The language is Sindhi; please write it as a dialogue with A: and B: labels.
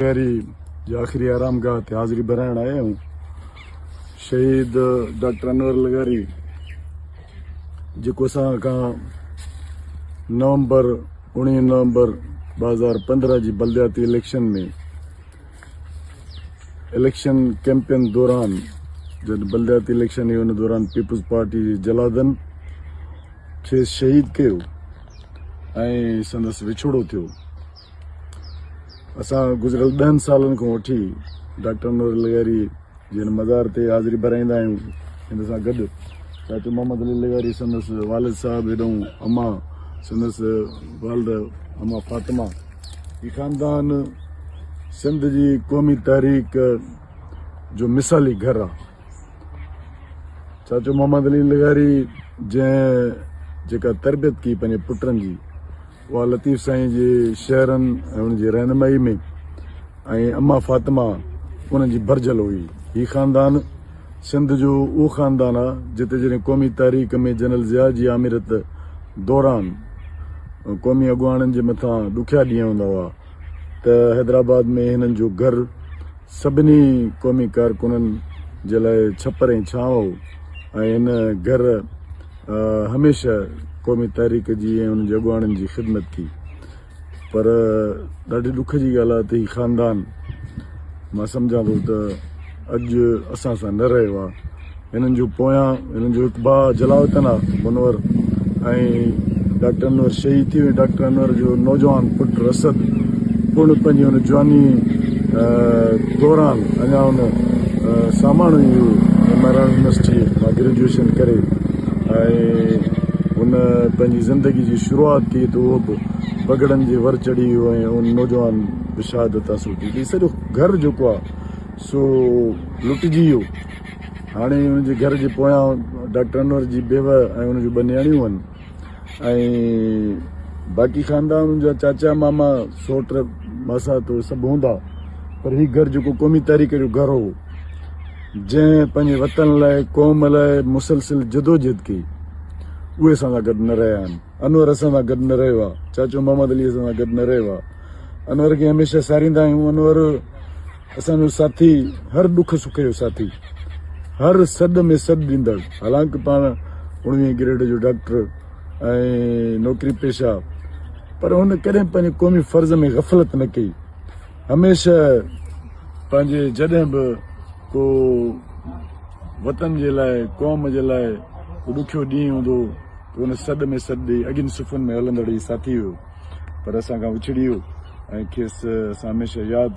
A: لغاري جي آخري آرامگاهه تي حاضري ڀرائڻ آيا آهيون. شهيد ڊاڪٽر انور لغاري جيڪو اسان کان نومبر 19 نومبر 2015 جي بلدياتي اليڪشن ۾ اليڪشن ڪيمپين دوران جڏهن بلدياتي اليڪشن هئي ان دوران پيپلز پارٽي جي جلادن کيس شهيد ڪيو ۽ سندس وڇوڙو ٿيو. اسان گذريل ڏهن سالن کان وٺي ڊاڪٽر انور لغاري جي هن مزار تي حاضري ڀرائيندا آهيون. هن سان گڏ چاچو محمد علي لغاري، سندس والد صاحب هيڏانهن اما، سندس والده اما فاطمه. هي خاندان سنڌ جي قومي تحريڪ جو مثالي گهر آهي. چاچو محمد علي لغاري جنهن جيڪا تربيت ڪئي پنهنجي پٽن جي، اها لطيف سائين جي شعرن ۽ ان جي رهنمائي ۾ ۽ اما فاطمه انهن جي ڀرجهل هئي. هي خاندان سنڌ جو اهو خاندان آهي جتي جڏهن قومي تحريڪ ۾ جنرل ضياء جي آمريت دوران قومي اڳواڻن جي مٿان ڏکيا ڏينهن هوندا هئا ته حيدرآباد ۾ هنن جو گهر سڀني قومي ڪارڪنن جي لاء ڇپر ۽ ڇانو هو ۽ هن گهر هميشه قومي تحريڪ جي ۽ ان جي اڳواڻن جي خدمت ڪئي پر ڏاڍي ڏک جي ڳالهه آهي ته هي خاندان مان سمجهان ٿو ته اڄ اسان سان نه رهيو آهي. هنن جو پويان هنن جو هڪ ڀاء جلاوطن آ منور ۽ ڊاڪٽر انور شهيد ٿي ويو. ڊاڪٽر انور جو نوجوان پٽ رسد پڻ پنهنجي ان جواني دوران اڃا ان ساماڻو ئي هو ۽ مهراڻ يونيورسٽي مان گريجوئيشن ڪري ۽ هن پنهنجي زندگي جي شروعات ڪئي ته اهو به بگهڙن جي ور چڙهي ويو ۽ ان نوجوان به شهادت حاصل ڪئي. هي سڄو گهر جيڪو آ سو لٽجي ويو. هاڻي ان جي گهر جي پويان ڊاڪٽر انور جي بيوه ۽ ان جون ٻه نياڻيون آهن ۽ باقي خاندان ان جا چاچا ماما سوٽ ماسات اهي سڀ هوندا پر هي گهر جيڪو قومي تحريڪ جو گهر هو جنهن پنهنجي وطن لاء قوم لاء مسلسل جدوجهد ڪئي اهي اسان سان گڏ نه رهيا آهن. انور اسان سان گڏ نه رهيو آ، چاچو محمد علي اسان سان گڏ نه رهيو آ. انور کي هميشه ساريندا آهيون. انور اسان جو ساٿي، هر ڏک سک جو ساٿي، هر سڏ ۾ سڏ ڏيندڙ، حالانڪ پاڻ اڻويهين گريڊ جو ڊاڪٽر ۽ نوڪري پيشه، پر هن ڪڏهن پنهنجي قومي فرض ۾ غفلت نه ڪئي. هميشه پنهنجي جڏهن به ڪو وطن جي لاء، قوم جي لاء ڪو ڏکيو ڏينهن هوندو هو ته ان سڏ ۾ سڏ ڏئي اڳين صفن ۾ هلندڙ هي ساٿي هيو، پر اسان کان وڇڙي ويو ۽ کيس اسان هميشه ياد.